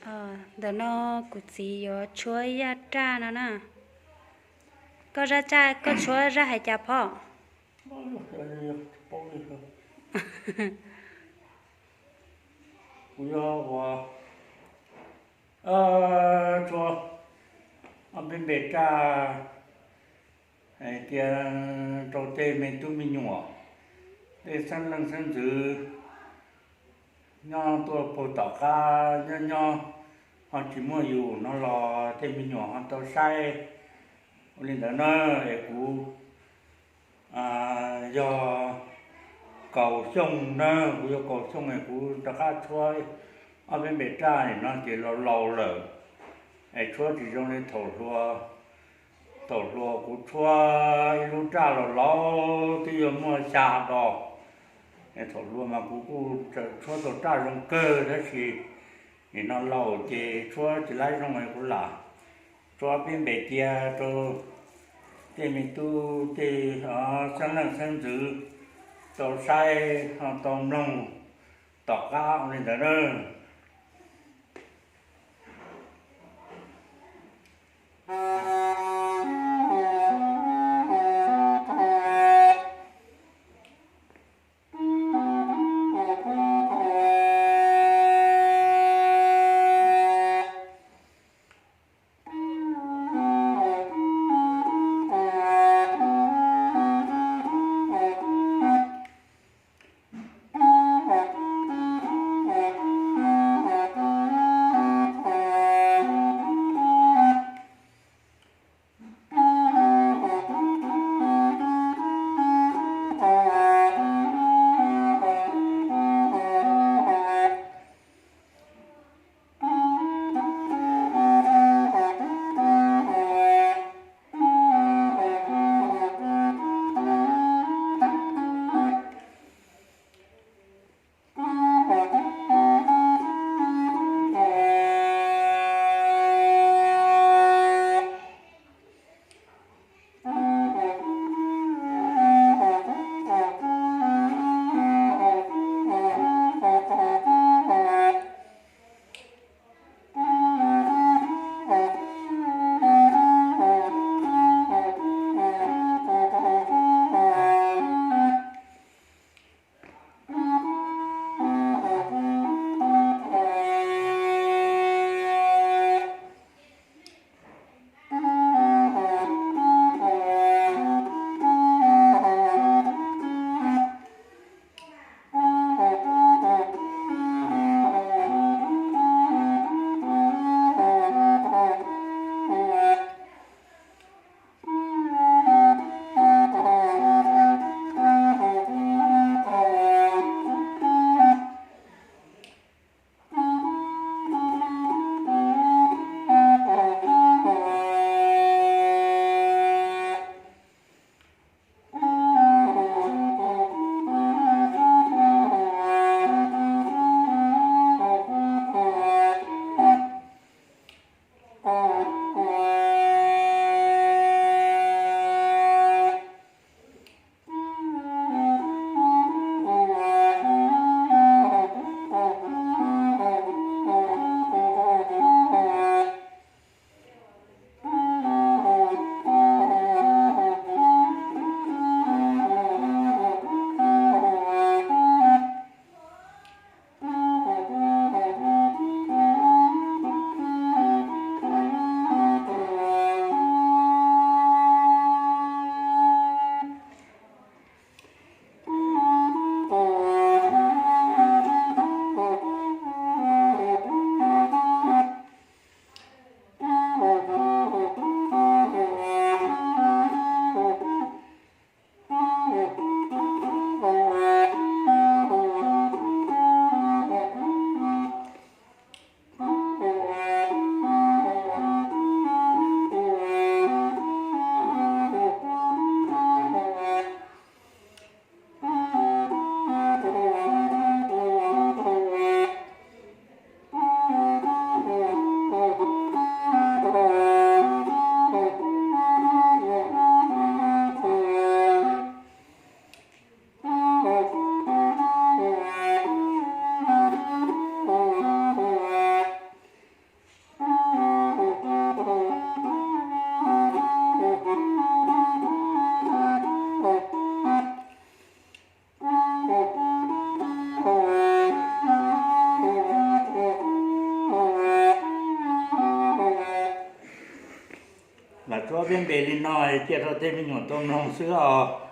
Ntawm no kuv txiv yuav tshuab yaj raj no na. Koj zaj raj, koj tshuab zaj hais cas phom? Kuv yog ua tshuab ob peb npe raj hais tias rau tej me tub me nyuam, tej xeeb leej xeeb ntxwv nyob tuaj puag tom qab nyob nyob ho tsis muaj yus no los tej me nyuam ho tau saib. Ua li ntawd na, es kuv yog Kaus Xyooj na, kuv yog Kaus Xyooj es kuv rov qab tshuab ob peb npe raj no ces laus laus lawm, es tshuab tsis zoo li thaum hluas. Thaum hluas kuv tshuab ib lub raj laus laus twb yuav muaj xya dos, es thaum hluas mas kuv kuj tshuab tau raj zoo kawg tab sis nim no laus ces tshuab tsis laib zoo es kuv lam tshuab peb npe cia rau tej me tub tej xeeb leej xeeb ntxwv tau saib ho tau mloog tom qab ua li ntawd na. Tso peb npe li no, cia rau tej me nyuam tau mloog xwb os.